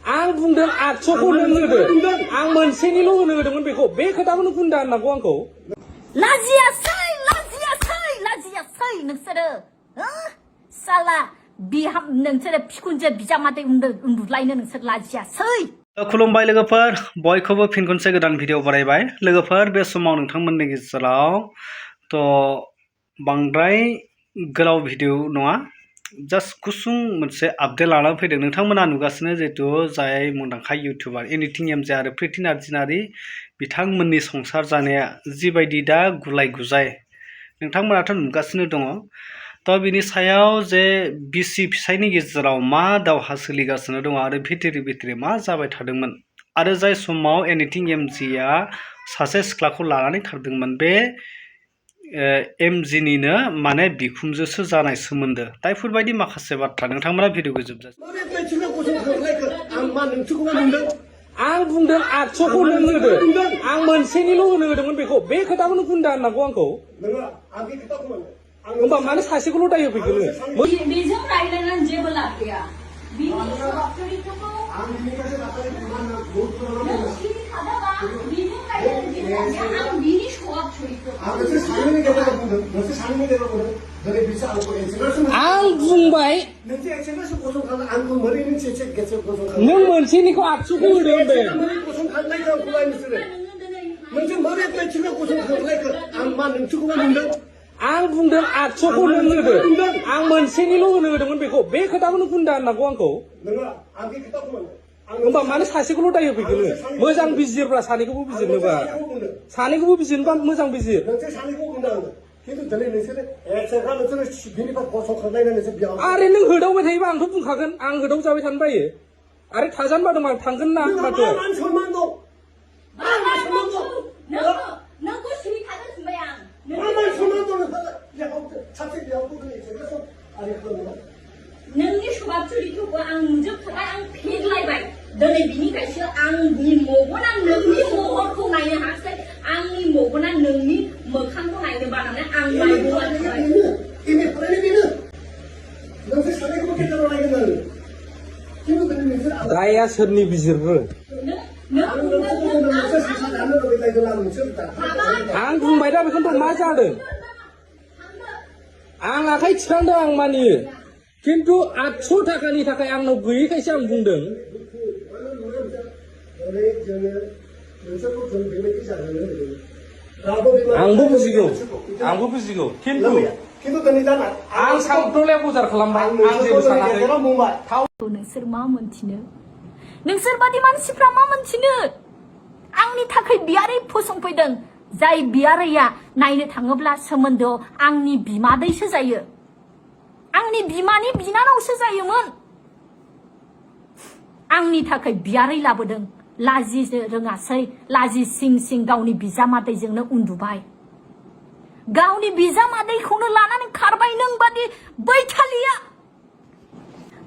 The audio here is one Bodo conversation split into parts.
आं बुंदों 800खौ नों होदो आं मोनसेनिल' होनो होदोंमोन बेखौ बे खोथाखौ नों बुंदा होननांगौ आंखौ लाजियासै नोंसोरो साला बिहाम नोंसोरो फिकुनजो बिजामादै उन्दुलायनो नोंसोर लाजियासै खुलुमबाय लोगोफोर बयखौबो फिन खनसे गोदान भिडिअ बानायबाय लोगोफोर बे समाव नोंथांमोननि गेजेराव बांद्राय गोलाव भिडिअ नङा जास्ट गुसुं मोनसे आपडेट लानानै फैदों नोंथांमोना नुगासिनो जिहेतु जाय मुंदांखा इउटिउबार एनिथिं एमजे आरो प्रिति नार्जारि बिथांमोननि संसार जानाया जिबायदि दा गुलाय गुजाय नोंथांमोनाथ' नुगासिनो दङ बिनि सायाव जे बिसि फिसायनि गेजेराव मा दावहा सोलिगासिनो दङ आरो भितरि मा जाबाय थादोंमोन आरो जाय समाव एनिथिं एमजेआ सासे सिख्लाखौ लानानै खारदोंमोन बे एमजिनिनो माने बिखुमजोसो जानाय सोमोन्दो दा बेफोरबायदि माखासे बाथ्रा नोंथांमोना भिडिअखौ जोबजासिम आं बुंदों 800खौ नों होदो आं मोनसेनिल' होनो होदोंमोन बेखौ बे खोथाखौ नों बुंदा होननांगौ आंखौ होमबा मानो सासेखौल' दाय होफैखो नोङो बेजों रायलायनानै जेबो लाब गैया आं बुंबाय नों मोनसेनिखौ 800खौ होदो होनदों आं बुंदों 800खौ नों होदो आं मोनसेनिल' होनो होदोंमोन बेखौ बे खोथाखौ नों बुंदा होननांगौ आंखौ होमबा मानो सासेखौल' दाय होफैखो नोङो मोजां बिजिरब्रा सानैखौबो बिजिरनोबा मोजां बिजिर आरे नों होदावबाय थायोबा आंथ' बुंखागोन आं होदाव जाबाय थानो बायो आरे थाजानो बादों आं थांगोन ना माथो नोंनि सभाब चरित्रखौ आं नुजोबखाबाय आं फेरलायबाय दिनै बिनिखायसो आंनि मेगना नोंनि महरखौ नायनो हायाखै आंनि मेगना नोंनि मोखांखौ नायनो बानानै आं दाया सोरनि बिजिरनो आं बुंबाय दा बेखौनोथ' मा जादों आं आखाइ थिखांदों आं मानियो किन्तु 800 थाखानि थाखाय आंनाव गैयैखायसो आं बुंदों आंबो बुजिगौ किन्तु आं साउथलाया बजार खालामबाय आं जेबो सानाखै नोंसोर मा मोनथिनो नोंसोर बादि मानसिफ्रा मा मोनथिनो आंनि थाखाय बियारै फसंफैदों जाय बियारैया नायनो थाङोब्ला सोमोन्दोआव आंनि बिमादैसो जायो आंनि बिमानि बिनानावसो जायोमोन आंनि थाखाय बियारै लाबोदों लाजिनो रोङासै लाजि सिं गावनि बिजामादैजोंनो उन्दुबाय गावनि बिजामादैखौनो लानानै खारबाय नों बादि बैथालिया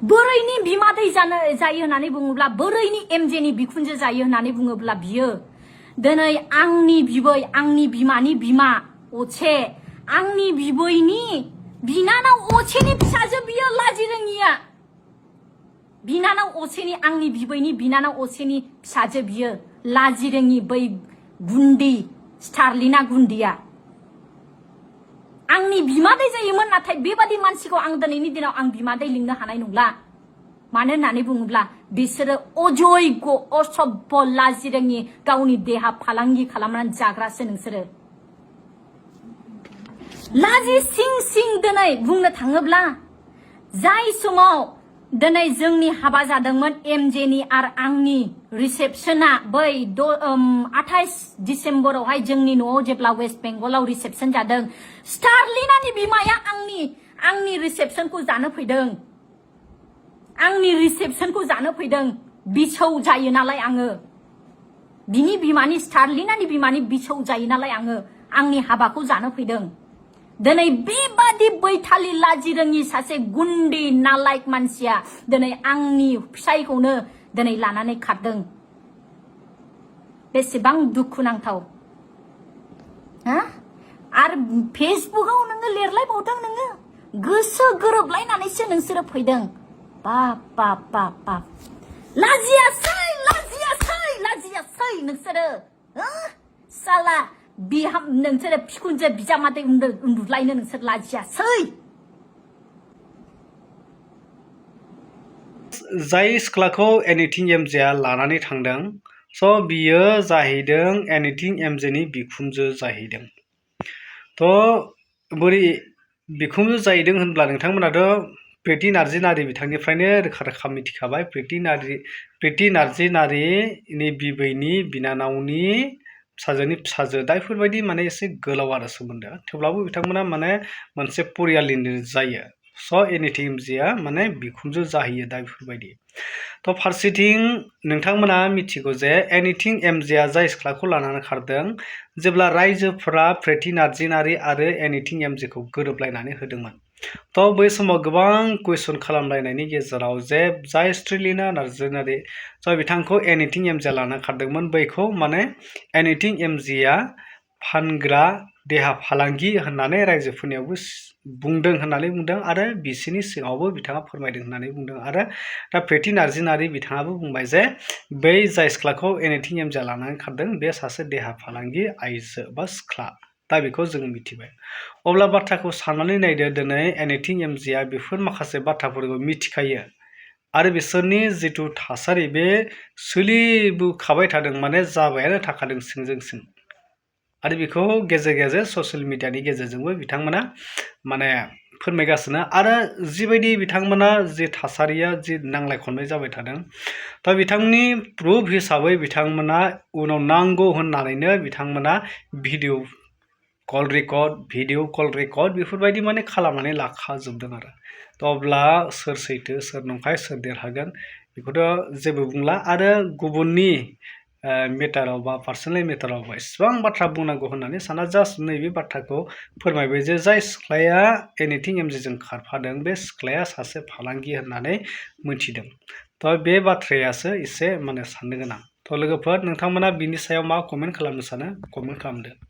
बोरैनि बिमादै जायो होननानै बुङोब्ला बोरैनि एमजेनि बिखुनजो जायो होननानै बुङोब्ला बियो दिनै आंनि बिबै आंनि बिमानि बिमा अचे आंनि बिबैनि बिनानाव अचेनि फिसाजो बियो लाजि रोङिया बिनानाव अचेनि आंनि बिबैनि बिनानाव अचेनि फिसाजो बियो लाजि रोङि बै गुन्दी स्टारलिना गुन्दिया आंनि बिमादै जायोमोन नाथाय बेबादि मानसिखौ आं दिनैनि दिनाव आं बिमादै लिंनो हानाय नंला मानो होननानै बुङोब्ला बिसोरो अजयग असभ्य लाजि रोङि गावनि देहा फालांगि खालामनानै जाग्रासो नोंसोरो लाजि सिं दिनै बुंनो थाङोब्ला जाय समाव दिनै जोंनि हाबा जादोंमोन एमजेनि आरो आंनि रिसेपसना बै 28 डिसेम्बरावहाय जोंनि न'आव जेब्ला वेस्ट बेंगलाव रिसेपसन जादों स्टारलिनानि बिमाया आंनि रिसेपसनखौ जानो फैदों बिसौ जायो नालाय आङो बिनि बिमानि स्टारलिनानि बिमानि बिसौ जायो नालाय आङो आंनि हाबाखौ जानो फैदों दिनै बेबादि बैथालि लाजि रोङि सासे गुन्दी नालायक मानसिया दिनै आंनि फिसायखौनो दिनै लानानै खारदों बेसेबां दुखुनांथाव आरो फेसबुकआव नोङो लिरलायबावदों नोङो गोसो गोरोबलायनानैसो नोंसोरो फैदों बाप लाजियासै नोंसोरो साला बिहाम नोंसोरो बिखुनजो बिजामादै उन्दुलायनो नोंसोर लाजियासै जाय सिख्लाखौ एनिथिं एमजेआ लानानै थांदों स' बियो जाहैदों एनिथिं एमजेनि बिखुनजो जाहैदों थ' बोरै बिखुनजो जाहैदों होनब्ला नोंथांमोनाथ' प्रिति नार्जि नारि बिथांनिफ्रायनो रोखा रोखा मिथिखाबाय प्रिति नार्जि नारिनि बिबैनि बिनानावनि फिसाजोनि फिसाजो दा बेफोरबायदि माने एसे गोलाव आरो सोमोन्दोआ थेवब्लाबो बिथांमोना माने मोनसे परियालनिनो जायो स' एनिथिं एमजेआ माने बिखुनजो जाहैयो दा बेफोरबायदि थ' फारसेथिं नोंथांमोना मिथिगौ जे एनिथिं एमजेआ जाय सिख्लाखौ लानानै खारदों जेब्ला रायजोफोरा प्रिति नार्जि नारि आरो एनिथिं एमजेखौ गोरोबलायनानै होदोंमोन थ' बै समाव गोबां कुइसन खालामलायनायनि गेजेराव जे जाय स्ट्रिलिना नार्जि नारि स' बिथांखौ एनिथिं एमजेआ लाना खारदोंमोन बैखौ माने एनिथिं एमजेआ फानग्रा देहा फालांगि होननानै रायजोफोरनियावबो बुंदों आरो बिसिनि सिगाङावबो बिथाङा फोरमायदों होननानै बुंदों आरो दा प्रिति नार्जि नारि बिथाङाबो बुंबाय जे बै जाय सिख्लाखौ एनिथिं एमजेआ लानानै खारदों बे सासे देहा फालांगि आइजो बा सिख्ला दा बेखौ जोङो मिथिबाय अब्ला बाथ्राखौ साननानै नायदो दिनै एनिथिं एमजेआ बेफोर माखासे बाथ्राफोरखौ मिथिखायो आरो बिसोरनि जिथु थासारि बे सोलिबोखाबाय थादों माने जाबायानो थाखादों सिंजों सिं आरो बेखौ गेजेर गेजेर ससियेल मिडियानि गेजेरजोंबो बिथांमोना माने फोरमायगासिनो आरो जिबायदि बिथांमोना जि थासारिया जि नांलाय खमलाय जाबाय थादों दा बिथांनि प्रुफ हिसाबै बिथांमोना उनाव नांगौ होननानैनो बिथांमोना भिडिअ कल रेकर्ड बेफोरबायदि माने खालामनानै लाखाजोबदों आरो थ' अब्ला सोर सैथो सोर नंखाय सोर देरहागोन बेखौथ' जेबो बुंला आरो गुबुननि मेटाराव बा पार्सनेल मेटाराव इसेबां बाथ्रा बुंनांगौ होननानै साना जास्ट नैबे बाथ्राखौ फोरमायबाय जे जाय सिख्लाया एनिथिं एमजेजों खारफादों बे सिख्लाया सासे फालांगि होननानै मिथिदों थ' बे बाथ्रायासो एसे माने साननो गोनां थ' लोगोफोर नोंथांमोना बिनि सायाव मा कमेन्ट खालामनो सानो कमेन्ट खालामदो